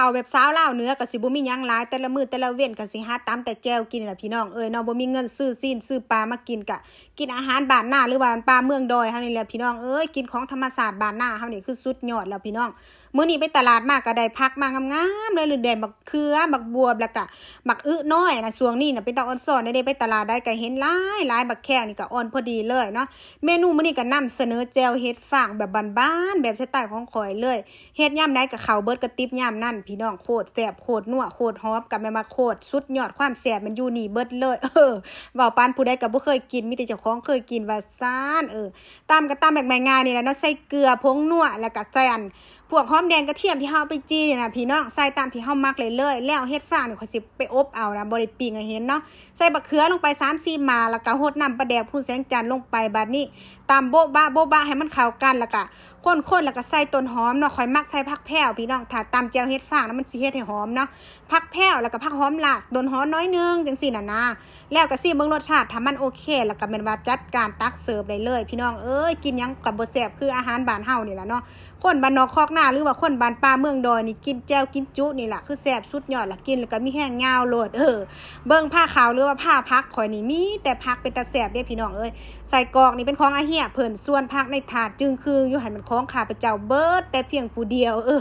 ເຂົ້າແບບຊາວລາວເໜືອກໍຊິບໍ່ມີຫຍັງຫຼາຍ ແຕ່ລະມື້ແຕ່ລະເວັນກໍຊິຫາຕຳແຕ່ແຈ່ວກິນນີ້ລະພີ່ນ້ອງເອີຍເນາະ ບໍ່ມີເງິນຊື້ຊີ້ນຊື້ປາມາກິນ ກະກິນອາຫານບ້ານນາ ຫຼືວ່າບ້ານເມືອງດອຍເຮົານີ້ແຫຼະພີ່ນ້ອງເອີຍ ກິນຂອງທຳມະຊາດບ້ານນາເຮົານີ້ຄືສຸດຍອດແລ້ວພີ່ນ້ອງ. ມື້ນີ້ໄປຕະຫຼາດມາກໍໄດ້ຜັກມາງາມໆເລີຍ ໄດ້ບັກເຂືອ ບັກບວບ ແລ້ວກະບັກອຶນ້ອຍນະ ຊ່ວງນີ້ນະເປັນຕາອ່ອນຊອນເດ້ ໄປຕະຫຼາດໃດກໍເຫັນຫຼາຍໆ ບັກແຂ້ງນີ້ກໍອ່ອນພໍດີເລີຍເນາະ. ເມນູມື້ນີ້ກໍນຳສະເໜີແຈ່ວເຫັດຟາງແບບບ້ານໆ ແບບສະໄຕຂອງຂ້ອຍເລີຍ ເຮັດຍາມໃດກໍເຂົ້າເບິດກະຕິບຍາມນັ້ນພີ່ນ້ອງ ໂຄດແຊບ ໂຄດນົວ ໂຄດຫອມ ກໍແມ່ນວ່າໂຄດສຸດຍອດ ຄວາມແຊບມັນຢູ່ນີ້ເບິດເລີຍ ເອີ ເວົ້າປານຜູ້ໃດກໍບໍ່ເຄີຍກິນ ມີແຕ່ເຈົ້າຂອງເຄີຍກິນວ່າຊັ້ນ ເອີ ຕຳກໍຕຳແບບງ່າຍໆນີ້ແຫຼະເນາະ ໃສ່ເກືອ ຜົງນົວ ແລ້ວກໍໃສ່ອັນ ພວກຫອມແດງກະທຽມທີ່ເຮົາເອົາໄປຈີ່ນີ້ນະພີ່ນ້ອງ ໃສ່ຕາມທີ່ເຮົາມັກໄດ້ເລີຍ ແລ້ວເຫັດຟາງນີ້ຂ້ອຍຊິໄປອົບເອົານະ ບໍ່ໄດ້ປີ້ງໃຫ້ເຫັນເນາະ. ໃສ່ບັກເຂືອລົງໄປສາມສີ່ໝາກ ແລ້ວກໍຫົດນ້ຳປາແດກພູນແສງຈັນລົງໄປ ບາດນີ້ຕຳໂບະບະໂບະບະໃຫ້ມັນເຂົ້າກັນ ແລ້ວກໍຄົນໆ ແລ້ວກໍໃສ່ຕົ້ນຫອມເນາະ ຂ້ອຍມັກໃສ່ຜັກແພ້ວພີ່ນ້ອງ ຖ້າຕຳແຈ່ວເຫັດຟາງນະ ມັນຊິເຮັດໃຫ້ຫອມເນາະ ຜັກແພ້ວ ແລ້ວກໍຜັກຫອມລາກ ຕົ້ນຫອມໜ້ອຍໜຶ່ງ ຈັ່ງຊີ້ນະນາ ແລ້ວກໍຊີມເບິ່ງລົດຊາດ ຖ້າມັນໂອເຄ ແລ້ວກໍແມ່ນວ່າຈັດການຕັກເສີບໄດ້ເລີຍພີ່ນ້ອງເອີຍ ກິນຫຍັງກໍບໍ່ແຊບຄືອາຫານບ້ານເຮົານີ້ລະເນາະ. ຄົນບ້ານນອກຄອກນາ ຫຼືວ່າຄົນບ້ານປ່າເມືອງດອຍນີ້ ກິນແຈ່ວກິນຈຸນີ້ລະ ຄືແຊບສຸດຍອດລະ ກິນແລ້ວກໍມີແຮງຍາວໂລດ ເອີ ເບິ່ງພາເຂົ້າ ຫຼືວ່າພາຜັກຂ້ອຍນີ້ ມີແຕ່ຜັກເປັນຕາແຊບເດ້ພີ່ນ້ອງເອີຍ. ໄສ້ກອກນີ້ເປັນຂອງອາເຮຍເພິ່ນ ສ່ວນຜັກໃນຖາດຈຶ່ງຄຶງຢູ່ຫັ້ນ ແມ່ນຂອງຂ້າພະເຈົ້າເບິດແຕ່ພຽງຜູ້ດຽວ ເອີ